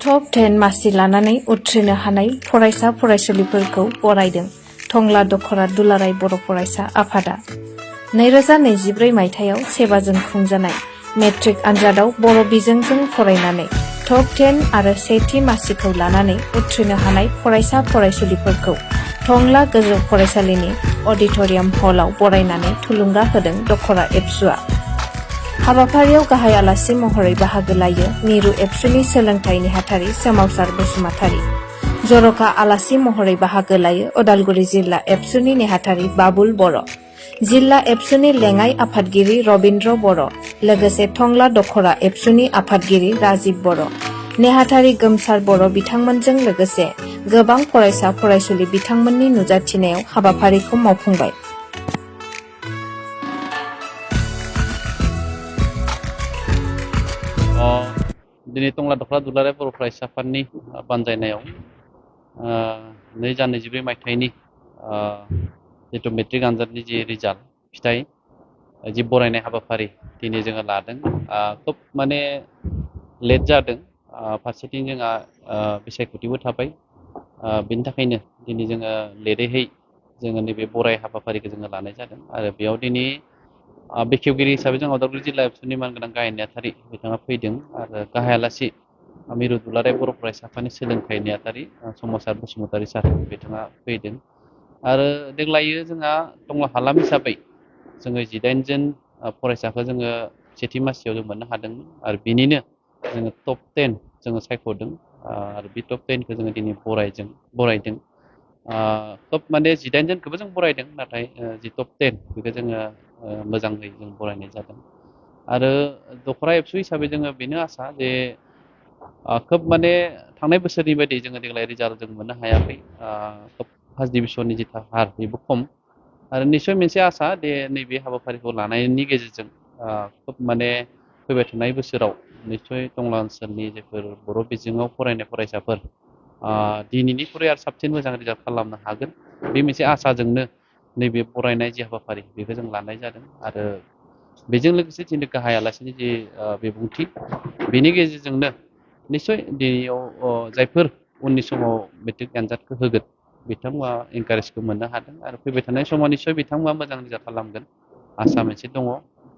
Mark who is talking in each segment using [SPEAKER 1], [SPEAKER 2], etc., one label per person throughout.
[SPEAKER 1] Top 10 मासि लानानै उथ्रिनो हानाय फरायसा फरायसुलिफोरखौ बरायदों टंला दखरा दुलाराय बर' फरायसा आफादा। 2024 मायथाइयाव सेबाजों खुंजानाय मेट्रिक आनजादाव बर' बिजोंजों फरायनानै टप 10 आरो सेथि मासिखौ लानानै उथ्रिनो हानाय फरायसा फरायसुलिफोरखौ टंला गोजौ फरायसालिनि अडिट'रियाम हलाव बरायनानै थुलुंगा होदों दखरा एबसुआ। हाबाफारियाव गाहाय आलासि महरै बाहागो लायो मिरु एबसुनि सोलोंथाइ नेहाथारि सोमावसार बसुमतारी। जर'खा आलासि महरै बाहागो लायो उदालगुरि जिल्ला एबसुनि नेहाथारि बाबुल बर', जिल्ला एबसुनि लेङाइ आफादगिरि रबिन्द्र बर', लोगोसे टंला दखरा एबसुनि आफादगिरि राजिब बर', नेहाथारि गोमसार बर' बिथांमोनजों लोगोसे गोबां फरायसा फरायसुलि बिथांमोननि नुजाथिनायाव हाबाफारिखौ मावफुंबाय।
[SPEAKER 2] दिनै टंला दखरा दुलाराय बर' फरायसा आफादनि बानजायनायाव 2024 मायथाइनि जितु मेट्रिक आनजादनि जि रिजाल्ट फिथाइ जि बरायनाय हाबाफारि दिनै जोङो लादों। खोब माने लेट जादों, फारसेथिं जोंहा बिसायख'थिबो थाबाय, बेनि थाखायनो दिनै जोङो लेटैहै जोङो नैबे बराय हाबाफारिखौ जोङो लानाय जादों। आरो बेयाव दिनै बेखेवगिरि हिसाबै जों उदालगुरि जिल्ला एबसुनि मानगोनां गाहाय नेहाथारि बिथाङा फैदों आरो गाहाय आलासि मिरु दुलाराय बर' फरायसा आफादनि सोलोंथाइ नेहाथारि सोमावसार बसुमतारी सार बिथाङा फैदों। आरो देग्लायो जोंहा टंला हालाम हिसाबै जोङो 18 जन फरायसाखौ जोङो सेथि मासियाव जों मोननो हादोंमोन आरो बिनिनो जोङो टप 10 जोङो सायख'दों आरो बे टप 10 खौ जोङो दिनै बरायदों। खोब माने 18 जनखौबो जों बरायदों, नाथाय जि टप 10 बेखौ जोङो मोजाङै जों बरायनाय जादों। आरो दखरा एबसु हिसाबै जोङो बेनो आसा जे खोब माने थांनाय बोसोरनि बायदि जोङो देग्लाय रिजाल्ट जों मोननो हायाखै। खोब फार्स्ट डिभिजननि जि हार बेबो खम आरो निस्सय मोनसे आसा दे नैबे हाबाफारिखौ लानायनि गेजेरजों खोब माने फैबाय थानाय बोसोराव निस्सय टंला ओनसोलनि जायफोर बर' बिजोङाव फरायनाय फरायसाफोर दिनैनिख्रुइ आरो साबसिन मोजां रिजाल्ट खालामनो हागोन, बे मोनसे आसाजोंनो नैबे बरायनाय जि हाबाफारि बेखौ जों लानाय जादों। आरो बेजों लोगोसे दिनै गाहाय आलासिनि जि बिबुंथि, बेनि गेजेरजोंनो निस्सय दिनैयाव जायफोर उननि समाव मेट्रिक आनजादखौ होगोन बिथांमोना एनकारेजखौ मोननो हादों आरो फैबाय थानाय समाव निस्सय बिथांमोना मोजां रिजाल्ट खालामगोन आसा मोनसे दङ।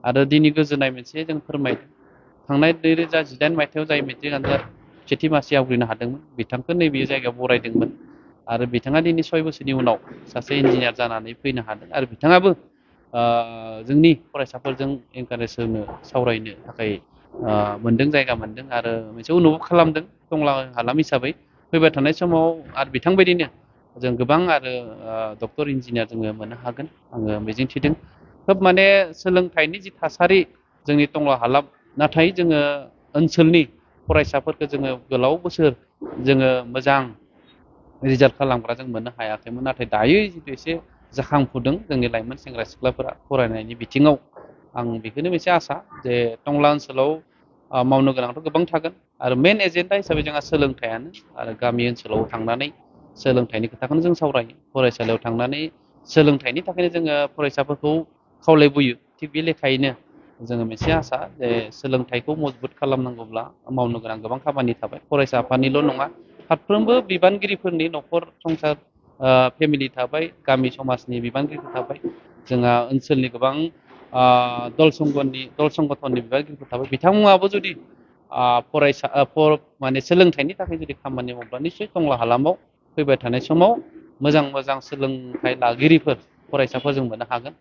[SPEAKER 2] आरो दिनै गोजोननाय मोनसे जों फोरमायदों, थांनाय 2018 मायथाइयाव जाय मेट्रिक आनजाद सेथि मासि आवग्रिनो हादोंमोन बिथांखौ नैबे जायगायाव बरायदोंमोन आरो बिथाङा दिनै 6 बोसोरनि उनाव सासे इन्जिनियार जानानै फैनो हादों आरो बिथाङाबो जोंनि फरायसाफोरजों एनकारेज होनो सावरायनो थाखाय मोनदों, जायगा मोनदों आरो मोनसे अनुभब खालामदों टंला हालाम हिसाबै फैबाय थानाय समाव आरो बिथांबायदिनो जों गोबां आरो डक्टर इन्जिनियार जोङो मोननो हागोन आङो मिजिंथिदों। खोब माने सोलोंथाइनि जि थासारि जोंनि टंला हालाम, नाथाय जोङो ओनसोलनि फरायसाफोरखौ जोङो गोलाव बोसोर जोङो मोजां रिजाल्ट खालामग्रा जों मोननो हायाखैमोन, नाथाय दायो जितु एसे जाखांफुदों जोंनि लाइमोन सेंग्रा सिख्लाफोरा फरायनायनि बिथिङाव। आं बेखौनो मोनसे आसा जे टंला ओनसोलाव मावनो गोनांथ' गोबां थागोन आरो मेन एजेन्डा हिसाबै जोंहा सोलोंथाइयानो। आरो गामि ओनसोलाव थांनानै सोलोंथाइनि खोथाखौनो जों सावरायो, फरायसालियाव थांनानै सोलोंथाइनि थाखायनो जोङो फरायसाफोरखौ खावलायबोयो। थिग बे लेखायैनो जोङो मोनसे आसा जे सोलोंथाइखौ मजबुत खालामनांगौब्ला मावनो गोनां गोबां खामानि थाबाय, फरायसा आफादनिल' नङा, फारफ्रोमबो बिबानगिरिफोरनि न'खर संसार फेमिलि थाबाय, गामि समाजनि बिबानगिरिफोर थाबाय, जोंहा ओनसोलनि गोबां दल संगठननि बिबानगिरिफोर थाबाय। बिथांमोनाबो जुदि माने सोलोंथाइनि थाखाय जुदि खामानि मावब्ला निस्सय टंला हालामाव फैबाय थानाय समाव मोजां मोजां सोलोंथाइ लागिरिफोर फरायसाफोर जों मोननो हागोन।